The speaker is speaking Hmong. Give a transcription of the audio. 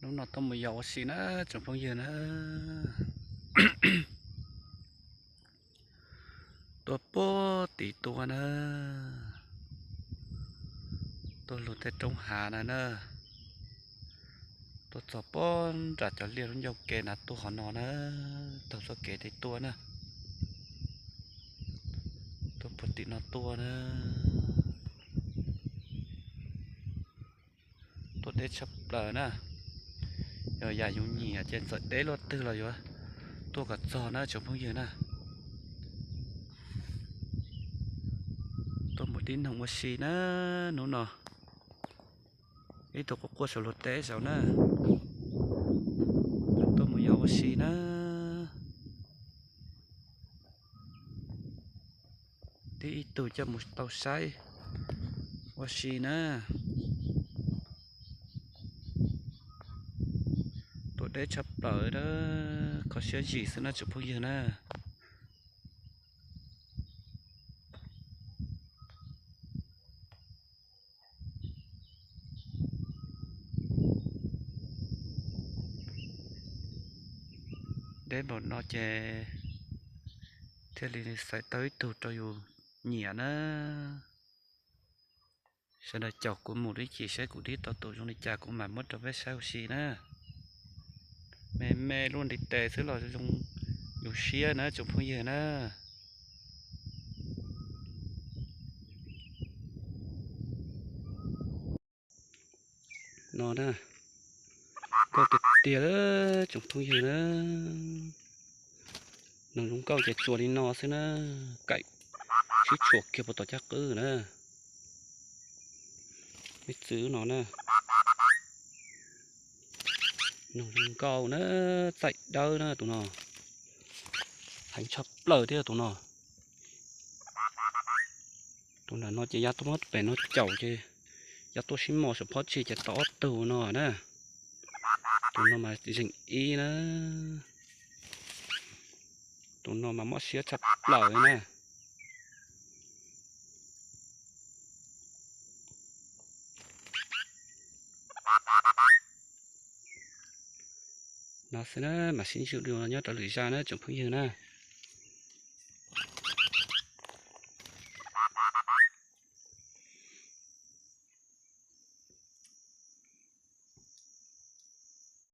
Hnub no tuaj mus yos ua si na tsoom phooj ywg na. Tuaj puag tim tua na, tuaj lug tej roob hav na na, tuaj txog puag nram cov liaj lub ncauj ke na, tuaj qhov no na, taug txoj kev tej tuaj na, tuaj puag tim no tuaj na. Tuaj deb tshaj plaws na. Yog yam yus nyiam ces txawm deb luaj twg los yuav tuaj kom txog na tsoom phooj ywg na. Tuaj mus dib noog ua si na hnub no. Ib tug quaj quaj saum luag teb saud na. Tuaj mus yos ua si na. Tib ib tug coj mus tau saib ua si na. Tuaj deb tshaj plaws, kho siab zim xwb na tsoom phooj ywg na. Deb npaum no ces thiaj li xaiv tau ib tug rau yus nyiam na. Sawv daws caum kuv mus ib chim saib kuv dib tau tus zoo li cas kuv mam muab rau peb saib ua si na. Me me luaj ntiv tes xwb los zoo yus siab na tsoom phooj ywg na. No na, nkauj tiag tiag tsoom phooj ywg na. Noog zoo nkauj ces tsuas li no xwb na, kaim sib tshuam kiag puag tom caj qwb na. Me txwv no na, noog zoo nkauj na, txaij dawb na tus no, heev tshaj plaws thiab tus no. Tus nram no ces yav tuaj muab pem no caum ces yav tuaj sib mos saum phab tsi ces tau ob tug no na. Tus no mas zeem ib na. Tus no mas mob siab tshaj plaws li na. No xwb na, mam sib ntsib dua nyob rau lwm zaj na tsoom phooj ywg na.